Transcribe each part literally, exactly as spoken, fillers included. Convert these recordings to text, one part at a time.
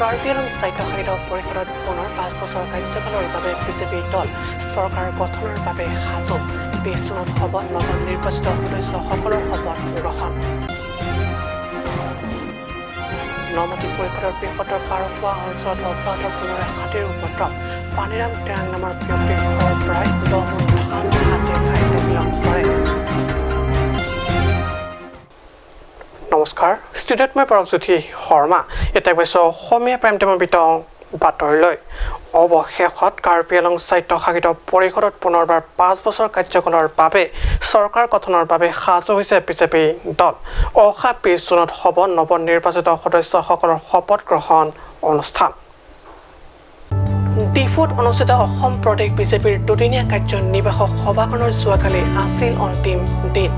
কাৰ্বি আংলং স্বায়ত্তশাসিত পৰিষদত পুনৰ পাঁচ বছৰ কাৰ্যকালৰ বাবে বিজেপি দল চৰকাৰ গঠনৰ বাবে সাজু। বিশ জুনত হ'ব নৱ নিৰ্বাচিত সদস্যসকলৰ শপত গ্ৰহণ। নমাটি পৰিষদৰ বৃহত্তৰ পাৰখোৱা অঞ্চলত অব্যাহত বনৰীয়া হাতীৰ উপদ্ৰৱ। পানীৰাম টেৰাং নামৰ ব্যক্তিৰ ঘৰৰ পৰাই দহ মোন ধান হাতীয়ে খাই তহিলং কৰে। নমস্কাৰ, ষ্টুডিঅ'ত মই পৰকজ্যোতি শৰ্মা। এতিয়া পাইছো অসমীয়া প্ৰাইম টাইমৰ বিতং বাতৰিলৈ। অৱশেষত কাৰ্বি আংলং স্বায়ত্তশাসিত পৰিষদত পুনৰবাৰ পাঁচ বছৰ কাৰ্যকালৰ বাবে চৰকাৰ গঠনৰ বাবে সাজু হৈছে বিজেপি দল। অহা বিশ জুনত হ'ব নৱ নিৰ্বাচিত সদস্যসকলৰ শপত গ্ৰহণ অনুষ্ঠান। ডিফুত অনুষ্ঠিত অসম প্ৰদেশ বিজেপিৰ দুদিনীয়া কাৰ্যনিৰ্বাহক সভাখনৰ যোৱাকালি আছিল অন্তিম দিন।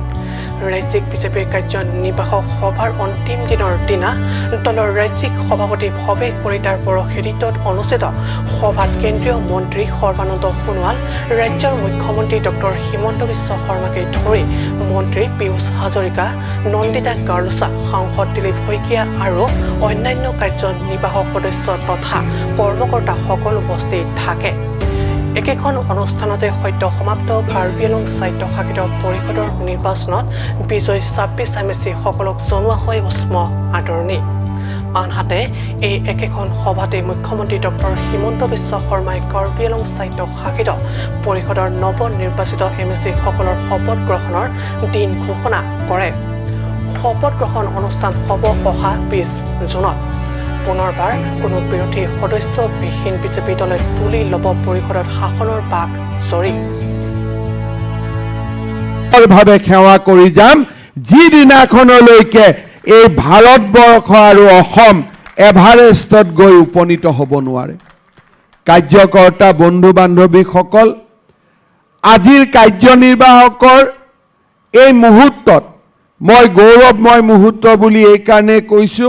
ৰাজ্যিক বিজেপিৰ কাৰ্যনিৰ্বাহক সভাৰ অন্তিম দিনৰ দিনা দলৰ ৰাজ্যিক সভাপতি ভৱেশ কলিতাৰ পৰসেৰিত্বত অনুষ্ঠিত সভাত কেন্দ্ৰীয় মন্ত্ৰী সৰ্বানন্দ সোণোৱাল, ৰাজ্যৰ মুখ্যমন্ত্ৰী ডক্টৰ হিমন্ত বিশ্ব শৰ্মাকে ধৰি মন্ত্ৰী পীয়ুষ হাজৰিকা, নন্দিতা গাৰ্লছা, সাংসদ দিলীপ শইকীয়া আৰু অন্যান্য কাৰ্যনিৰ্বাহক সদস্য তথা কৰ্মকৰ্তাসকল উপস্থিত থাকে। একেখন অনুষ্ঠানতে সদ্য সমাপ্ত কাৰ্বি আংলং স্বায়ত্তশাসিত পৰিষদৰ নিৰ্বাচনত বিজয় ছাব্বিছ এম এ চিসকলক জনোৱা হয় উষ্ম আদৰণি। আনহাতে এই একেখন সভাতে মুখ্যমন্ত্ৰী ডক্টৰ হিমন্ত বিশ্ব শৰ্মাই কাৰ্বি আংলং স্বায়ত্তশাসিত পৰিষদৰ নৱ নিৰ্বাচিত এম এ চিসকলৰ শপত গ্ৰহণৰ দিন ঘোষণা কৰে। শপত গ্ৰহণ অনুষ্ঠান হ'ব অহা বিশ জুনত। পুনৰবাৰ কোনো বিৰোধী সদস্যবিহীন বিজেপি দলে তুলি ল'ব পৰিষদত শাসনৰ বাক জৰি। ভাৱে সেৱা কৰি যাম, যিদিনাখনলৈকে এই ভাৰতবৰ্ষ আৰু অসম এভাৰেষ্টত গৈ উপনীত হ'ব নোৱাৰে। কাৰ্যকৰ্তা বন্ধু বান্ধৱীসকল, আজিৰ কাৰ্যনিৰ্বাহকৰ এই মুহূৰ্তত মই গৌৰৱময় মুহূৰ্ত বুলি এইকাৰণে কৈছো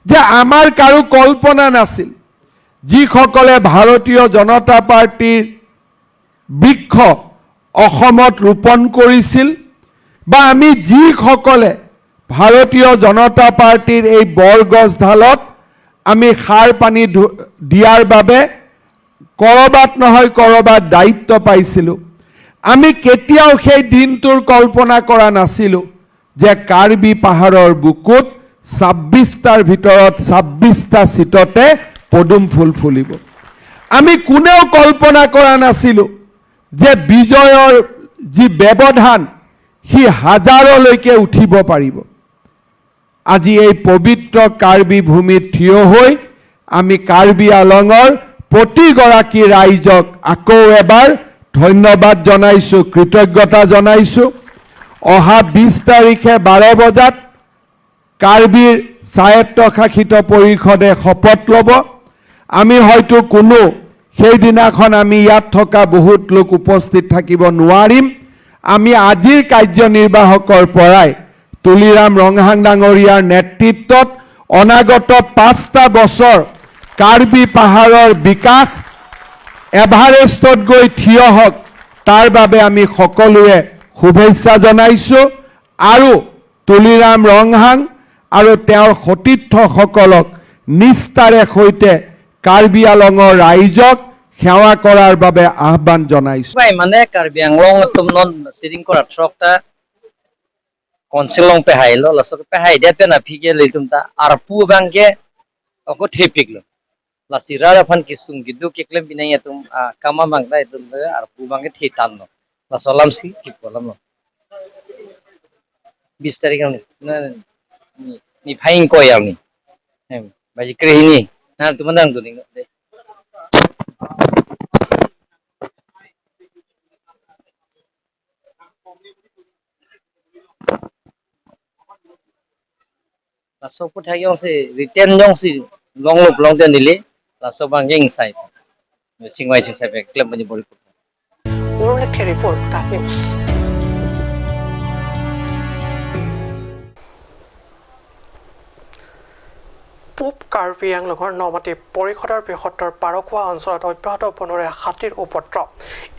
যে আমাৰ কাৰো কল্পনা নাছিল, যিসকলে ভাৰতীয় জনতা পাৰ্টীৰ বৃক্ষ অসমত ৰোপণ কৰিছিল বা আমি যিসকলে ভাৰতীয় জনতা পাৰ্টীৰ এই বৰগছডালত আমি সাৰ পানী ধু- দিয়াৰ বাবে ক'ৰবাত নহয় ক'ৰবাত দায়িত্ব পাইছিলো। আমি কেতিয়াও সেই দিনটোৰ কল্পনা কৰা নাছিলো যে কাৰ্বি পাহাৰৰ বুকুত ছাব্বিশটাৰ ভিতৰত ছাব্বিশটা চিটতে পদুম ফুল ফুলিব। আমি কোনেও কল্পনা কৰা নাছিলো যে বিজয়ৰ যি ব্যৱধান সি হাজাৰলৈকে উঠিব পাৰিব। আজি এই পবিত্ৰ কাৰ্বি ভূমিত থিয় হৈ আমি কাৰ্বি আলঙৰ প্ৰতিগৰাকী ৰাইজক আকৌ এবাৰ ধন্যবাদ জনাইছো, কৃতজ্ঞতা জনাইছো। অহা বিশ তাৰিখে বাৰ বজাত কাৰ্বিৰ স্বায়ত্তশাসিত পৰিষদে শপত ল'ব। আমি হয়তো কোনো সেইদিনাখন আমি ইয়াত থকা বহুত লোক উপস্থিত থাকিব নোৱাৰিম। আমি আজিৰ কাৰ্যনিৰ্বাহকৰ পৰাই তুলিৰাম ৰংহাং ডাঙৰীয়াৰ নেতৃত্বত অনাগত পাঁচটা বছৰ কাৰ্বি পাহাৰৰ বিকাশ এভাৰেষ্টত গৈ থিয় হওক, তাৰ বাবে আমি সকলোৱে শুভেচ্ছা জনাইছো আৰু তুলিৰাম ৰংহাং আৰু তেওঁৰ সতীৰ্থসকলক নিষ্ঠাৰে সৈতে কাৰ্বি আলঙৰ ৰাইজক সেৱা কৰাৰ বাবে আহ্বান জনাইছো। Bai mane Karbi Anglong atum non siring kora throk ta council along pehai lo, laso pehai det pen aphi ke ilitum ta arpu abang ke ako thepik lo. Lasi rat aphan kesung keduk keklem pinai atum, ah, kama mangla atum ta arpu abang ke thetan lo. Laso alam si kipu alam lo. Bis tarik ni, na, ni, niphai ingkoi arni. Em, baji krehini. Na, tuman dang tuning. Laso aphuthak jongsi written jongsi longlo pulote neli laso abang ke ingsai. Chingvai chingsai pek klem bani bori. Urlekhe report, KAT News. পূব কাৰ্বি আংলঙৰ নমাটি পৰিষদৰ বৃহত্তৰ পাৰখোৱা অঞ্চলত অব্যাহত বনৰীয়া হাতীৰ উপদ্ৰৱ।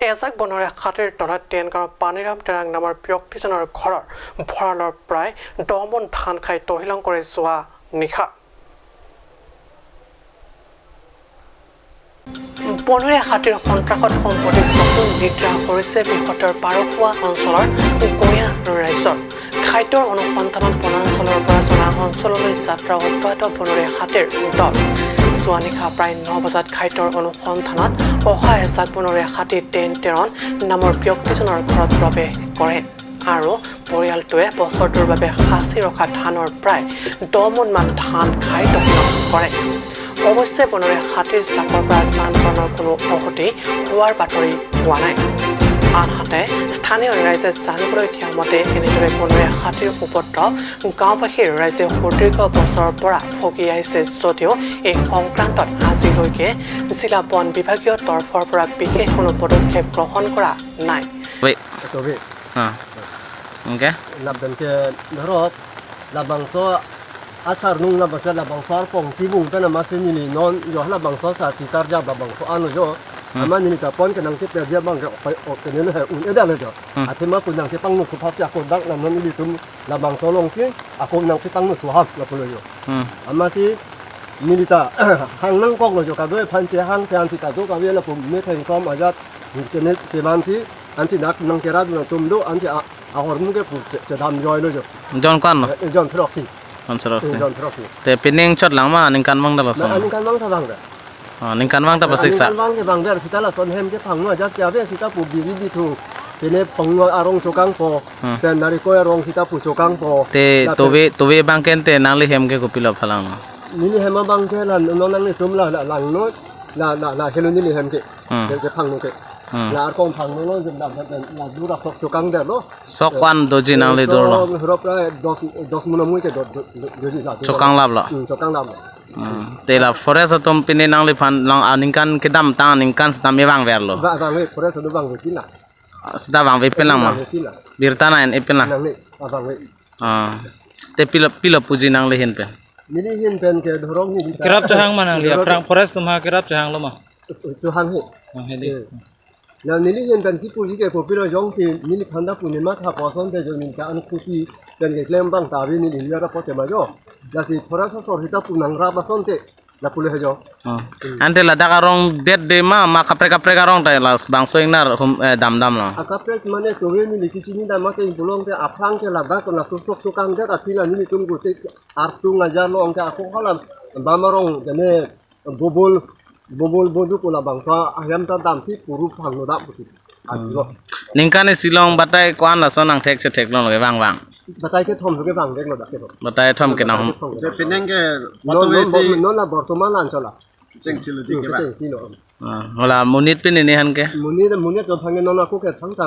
এজাক বনৰীয়া হাতীৰ দলে টেনগাঁৱৰ পানীৰাম টেৰাং নামৰ ব্যক্তিজনৰ ঘৰৰ ভঁৰালৰ প্ৰায় দহ মোন ধান খাই তহিলং কৰে যোৱা নিশা। বনৰীয়া হাতীৰ সন্ত্ৰাসত সম্প্ৰতি চকুৰ নিদ্ৰা কৰিছে বৃহত্তৰ পাৰখোৱা অঞ্চলৰ গঞা ৰাইজৰ। খাদ্যৰ অনুসন্ধানত বনাঞ্চলৰ পৰা জনা অঞ্চললৈ যাত্ৰা অব্যাহত বনৰীয়া হাতীৰ দল। যোৱা নিশা প্ৰায় ন বজাত খাদ্যৰ অনুসন্ধানত অহা এজাক বনৰীয়া হাতী টেন টেৰণ নামৰ ব্যক্তিজনৰ ঘৰত প্ৰৱেশ কৰে আৰু পৰিয়ালটোৱে বছৰটোৰ বাবে সাঁচি ৰখা ধানৰ প্ৰায় দহ মোনমান ধান খাই দখল কৰে। অৱশ্যে বনৰীয়া হাতীৰ জাকৰ পৰা যান বাহনৰ কোনো অসুতি হোৱাৰ বাতৰি পোৱা নাই। আনহাতে স্থানীয় ৰাইজে জানিবলৈ দিয়া মতে এনেদৰে বনৰীয়া হাতীৰ উপদ্ৰৱ গাঁওবাসীৰ ৰাইজে সুদীৰ্ঘ বছৰৰ পৰা ভুগি আহিছে যদিও এই সংক্ৰান্তত আজিলৈকে জিলা বন বিভাগীয় তৰফৰ পৰা বিশেষ কোনো পদক্ষেপ গ্ৰহণ কৰা নাই। Wait. Ito, wait. Ah. Okay. Lapen ke dorok labangso asar nung labangso labangso arpong tibung pen amatsi neli non jo labangso asar titar jab labangso ano jo. Hmm. Amat neli ta pon kenang si pejab abang ke oke neli he un-edetlo jo. Hmm. Athema pu nangchepangno thuphap si ako dak la non ilitum labangso alongsi ako nangchepangno thuphap lapulo jo. Hmm. Amatsi neli ta hang nangkoklo jo kado aphan chehang si ansi kado kave lapu metheng kom ajat kene chemansi ansi dak nangkerap nangtum do ansi a-, ahormu ke pu che-, chedam joilo jo. Jon ko-anlo? Eh, jon throk si. Jon throk si. Eh, jon throk si. Te pining chot lang ma ningkan abang ta lason? Na, ningkan abang ta abang da. Ah, ningkan abang ta pasiksa. Ningkan abang ke abang ber sita lason hem kepangno ajat ke ave sita pu biri bithu. Pine pangno arong chokangpo. Hmm. Pen narikol arong sita pu chokangpo. Te lapen tove, tove abang ke te nangli hem ke kopilo phalanglo? Neli hem abang ke la non nanglitum la, la langno. La, la, la helo neli hem ke. Hmm. Ke, kepangno ke. Hmm. La arkong pangno lo jum dam dam la dura sok chokangdetlo. Sok ko-an doji nangli dur lo? Sok hurop ra dos, dos mun amui ke do, do, do, doji la dura. Chokanglaplo? Hmm, chokanglaplo. Hmm. Te la forest atum pine nangliphan lang aningkan kedamtang aningkan sitame vangverlo? Va, vangve, forest atum vangve pin la. Sita vangve pin lang ma? Vangve pin la. Birta na en-e pin lang? Nangne, ah, vangve. Ah. Te pilo, pilo puji nangli ahin pen? Neli ahin pen ke dorok neli ta. Kerap chohang ma nangli, dorok aphrang forest atum ha kerap chohanglo ma? Chohang he. Chohang he dei. Eh. Na neli ahin pen kipuji ke kopilo jongsi neliphan ta pu ne matha pu asonte jo neli ta an kuti pen keklem abang ta ave neli nera pote ma jo. Lasi forest asor sita pu nangrap asonte lapulo he jo. Oh. Hmm. Ante ladak arong det de ma, ma kaprek kaprek arong ta labangso ingnar hum, eh, damdamlo? Akaprek mane tove neli kachini dam mate pulote aphrang ke ladak laso sok chokangdet aphi la nelitum gute artung aja lo angke ako hala bam arong jane bobol, bobol bodu ko labangso ahem ta damsi puru pangno dam pusi. Hmm. Atlo. Ningkan isi along batai ko-an lason nangthek chetheklong lo ke vangvang? Batai kethom lo ke vangveklo dak kethom. Batai thom ke nang. Batai kethom ke. Te pining ke non, non, non la bortoman la anchot la. Kechengsi lo dei ke ba? Kechengsi lo. Ah, hala monit pine ne han ke? Monit, monit atum aphan ke non ako ke thangta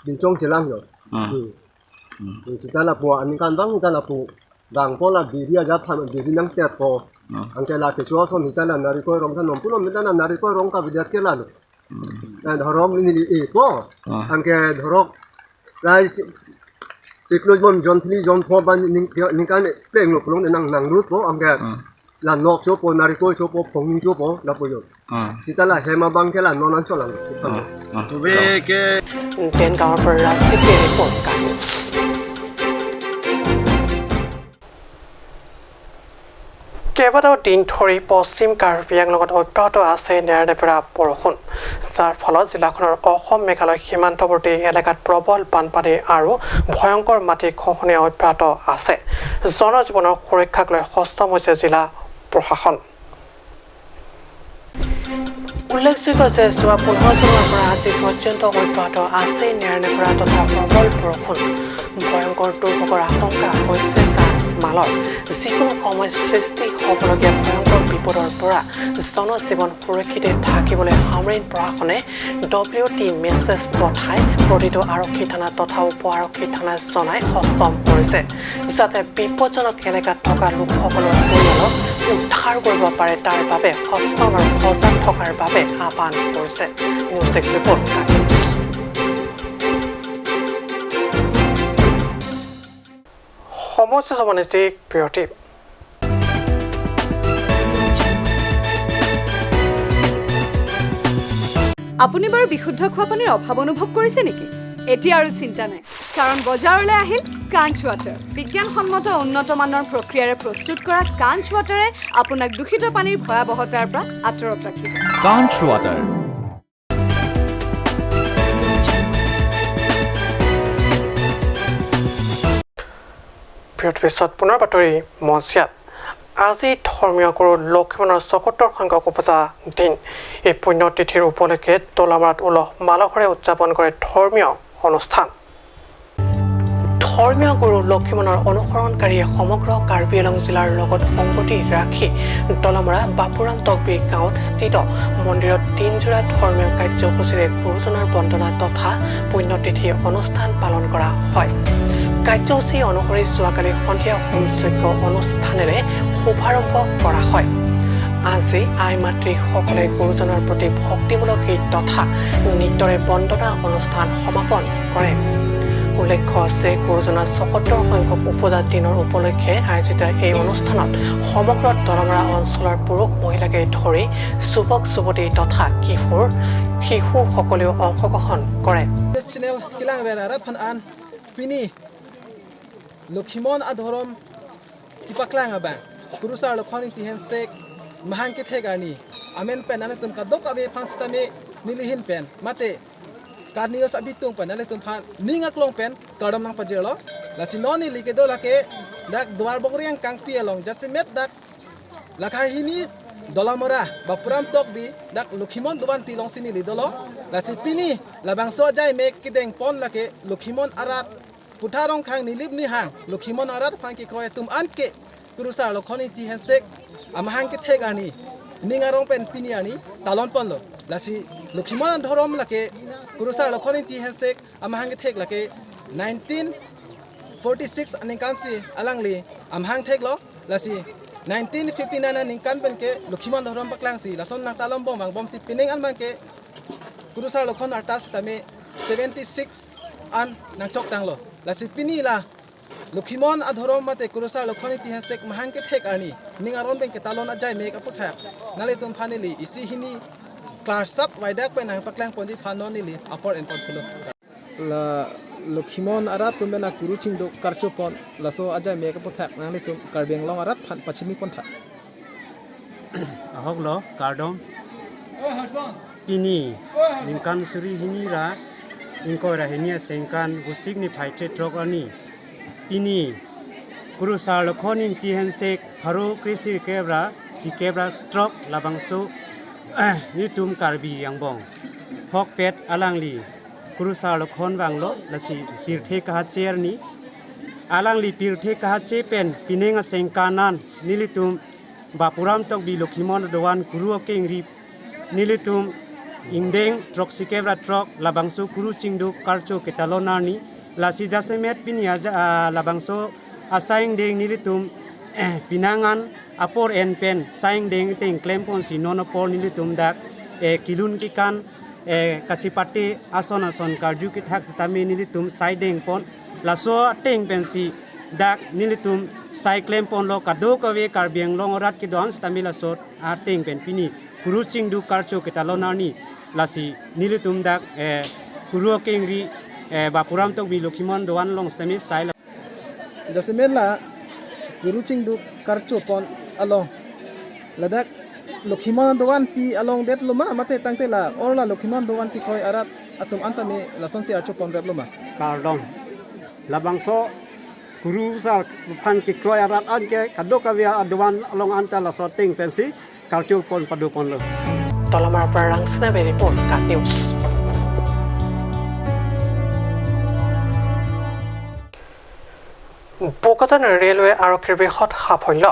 binchong chelang jo. Hmm. Hmm. Hmm. Sita lapu aningkan abang sita lapu vangpo la biri aja phan biri nangtetpo. Hmm. Anke la kecho ason sita la narikol arong thanom pulo mita la narikol arong kavedet ke lalo. Hmm. Dan dorok neli e po. Hmm. Anke dorok rai chiklo jon jon phli jon pho ban ning, ningkan plenglo pulote nang nanglutpo anke. Hmm. La nok chopo, narikol chopo, phongni chopo, lapu jo. Hmm. Sita la hem abang ke la non anchot lang. Hmm. Hmm. Tove ke. Jen Gaon para C P report ka news. কেইবাটাও দিন ধৰি পশ্চিম কাৰ্বি আংলঙত অব্যাহত আছে নেৰানেপেৰা বৰষুণ, যাৰ ফলত জিলাখনৰ অসম মেঘালয় সীমান্তৱৰ্তী এলেকাত প্ৰবল বানপানী আৰু ভয়ংকৰ মাটি খহনীয়া অব্যাহত আছে। জনজীৱনৰ সুৰক্ষাক লৈ সষ্টম হৈছে জিলা প্ৰশাসন। উল্লেখযোগ্য যে যোৱা পোন্ধৰ জুনৰ পৰা আজি পৰ্যন্ত অব্যাহত আছে নেৰানেপেৰা তথা প্ৰবল বৰষুণ। ভয়ংকৰ দুৰ্ভোগৰ আশংকা হৈছে জান মালৰ। যিকোনো সময়ত সৃষ্টি হ'বলগীয়া ভয়ংকৰ বিপদৰ পৰা জনজীৱন সুৰক্ষিত থাকিবলৈ হামৰিন প্ৰশাসনে ডব্লিউ টি মেছেজ পঠাই প্ৰতিটো আৰক্ষী থানা তথা উপ আৰক্ষী থানাত জনাই সষ্টম কৰিছে, যাতে বিপদজনক এলেকাত থকা লোকসকলৰ পৰিয়ালক উদ্ধাৰ কৰিব পাৰে, তাৰ বাবে সষ্টম আৰু সজাগ থকাৰ বাবে আহ্বান কৰিছে। নিউজ ডেস্ক ৰিপৰ্ট, কাৰ্বি নিউজ। সময় হৈছে বিৰতি। আপুনি বাৰু বিশুদ্ধ খোৱা পানীৰ অভাৱ অনুভৱ কৰিছে নেকি? এতিয়া আৰু চিন্তা নাই। কাৰণ বজাৰলৈ আহিল কাঞ্চ ৱাটাৰ। বিজ্ঞানসন্মত উন্নত মানৰ প্ৰক্ৰিয়াৰে প্ৰস্তুত কৰা কাঞ্চ ৱাটাৰে আপোনাক দূষিত পানীৰ ভয়াৱহতাৰ পৰা আঁতৰত ৰাখিব। কাঞ্চ ৱাটাৰ। বিৰতিৰ পিছত পুনৰ বাতৰি মজিয়াত। আজি ধৰ্মীয় গুৰু লক্ষীমনৰ ছসত্তৰ সংখ্যক ওপজা দিন। এই পুণ্যতিথিৰ উপলক্ষে দলামৰাত উলহ মালহেৰে উদযাপন কৰে ধৰ্মীয় অনুষ্ঠান। ধৰ্মীয় গুৰু লক্ষীমনৰ অনুসৰণকাৰীয়ে সমগ্ৰ কাৰ্বি আংলং জিলাৰ লগত সংগতি ৰাখি দলামৰা বাপুৰাম তকবি গাঁৱত স্থিত মন্দিৰত দিনজোৰা ধৰ্মীয় কাৰ্যসূচীৰে গুৰুজনাৰ বন্দনা তথা পুণ্যতিথি অনুষ্ঠান পালন কৰা হয়। কাৰ্যসূচী অনুসৰি যোৱাকালি সন্ধিয়া হোম যজ্ঞ অনুষ্ঠানেৰে শুভাৰম্ভ কৰা হয়। আজি আই মাতৃসকলে গুৰুজনৰ প্ৰতি ভক্তিমূলক গীত তথা নৃত্যৰে বন্দনা অনুষ্ঠান সমাপন কৰে। উল্লেখ্য যে গুৰুজনাৰ ছসত্তৰ সংখ্যক ওপজা দিনৰ উপলক্ষে আয়োজিত এই অনুষ্ঠানত সমগ্ৰ দলামৰা অঞ্চলৰ পুৰুষ মহিলাকে ধৰি যুৱক যুৱতী তথা কিশোৰ শিশুসকলেও অংশগ্ৰহণ কৰে। Channel kelang ver arat aphan an pini Lokhimon adhorom kepaklang abang Kurusar Lokhon Ingti Hensek mahang kethek arni amen pen nanglitum kadokave aphan sitame nelihin pen mate Karbi News abitung pen nanglitum aphan ning aklong pen kardom nangpajirlo. Lasi non neli kedo lake dak Duar Bokriang Kangpi along jasemet dak lakha hini Dolamara Bapuram Tokbi dak Lokhimon dovan pilong si neli dolo. Lasi pini labangso ajai mek kedeng pon lake Lokhimon arat Puthar Rongkhang Nilip Nihang Lokhimon arat aphan kekroi atum anke Kurusar Lokhon Ingti Hensek amahang kethek arni ning arong pen pini arni talon ponlo. Lasi Lokhimon adhorom lake Kurusar Lokhon Ingti Hensek amahang kethek lake nineteen forty-six aningkan si alangli amahang theklo. Lasi nineteen fifty-nine aningkan pen ke Lokhimon adhorom paklang si lason nangtalon bom vangbom si pining an abang ke Kurusar Lokhon arta sitame seventy-six an nangchok tanglo. Lasi pini la Lokhimon adhorom mate Kurusar Lokhon Ingti Hensek mahang kethek arni ning arong pen ketalon ajai mek aputhak nanglitum aphan neli isi hini klarsap waidak pen nangpaklang ponji aphan non neli apor en pon thulo. La Lokhimon arat atum pen akuru chingduk karcho pon laso ajai mek aputhak nanglitum Karbi Anglong arat aphan pachini pon tha. Ahok lo, kardom. Pini ningkan suri hini ra ingkoi ra hini asengkan Vosik niphai throk arni pini Kurusar Lokhon Ingti Hensek pharo kre sirkep ra phlikep ra throk labangso nelitum Karbi angbong hokpet alangli Kurusar Lokhon vanglo, lasi pirthe kahache arni. Alangli pirthe kahache pen pining asengkan an nelitum Bapuram Tokbi Lokhimon adovan kuru akengri nelitum ingdeng throksikep ra throk labangso kuru chingduk karcho ketalon arni. Lasi jasemet pini aja, ah, labangso asai ingdeng nelitum, eh, pinangan apor en pen sai ingdeng ateng klem pon si non apor nelitum dak, eh, kelun kekan, eh, kachepate ason ason karju kethak sitame nelitum sai deng pon. Laso ateng pen si dak nelitum sai klem ponlo, kadokave Karbi Anglong arat kedo-an sitame laso ateng pen pini kuru chingduk karcho ketalon arni. Lasi nelitum dak, eh, kuru akengri, eh, Bapuram Tokbi Lokhimon adovan along sitame sai la. Jasemet la kuru chingduk karcho pon along ladak Lokhimon adovan pi along detlo ma mate tangte la or la Lokhimon adovan kekroi arat atum an tame lasonsi archo pon replo ma? Kardom. Labangso Kurusar aphan kekroi arat anke kadokave adovan along anta laso ateng pensi karcho pon pado ponlo. Dolamara pra Rangsina Bey report, KAT News. Bokajan railway আৰক্ষীৰ বৃহৎ সাফল্য।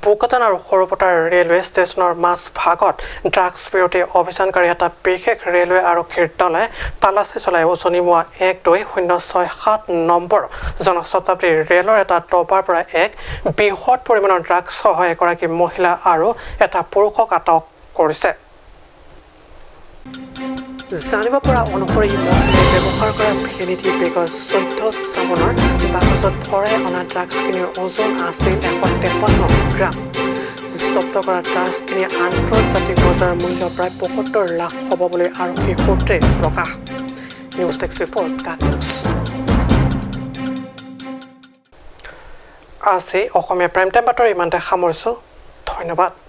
বোকাজান আৰু সৰুপথাৰ ৰেলৱে ষ্টেচনৰ মাজভাগত ড্ৰাগছ বিৰোধী অভিযানকাৰী এটা বিশেষ ৰেলৱে আৰক্ষীৰ দলে তালাচী চলাই উজনি মোৱা এক দুই শূন্য ছয় সাত নম্বৰ জনশতাব্দী ৰেলৰ এটা ডবাৰ পৰা এক বৃহৎ পৰিমাণৰ ড্ৰাগছ সহ এগৰাকী মহিলা আৰু এটা পুৰুষক আটক কৰিছে। জানিব পৰা অনুসৰি, মহিলাই ব্যৱহাৰ কৰা ভেনিটি বেগৰ চৈধ্য চামুনৰ বাকচত ভৰাই অনা ড্ৰাগছখিনিৰ ওজন আছিল এশ তেপন্ন গ্ৰাম। জব্দ কৰা ড্ৰাগছখিনি আন্তৰ্জাতিক বজাৰ মূল্য প্ৰায় পঁসত্তৰ লাখ হ'ব বুলি আৰক্ষী সূত্ৰে প্ৰকাশ। নিউজ ডেস্ক ৰিপৰ্ট, কাট news. Lasi Oxomiya Prime Time batori mante hamorso. Dhonyobad.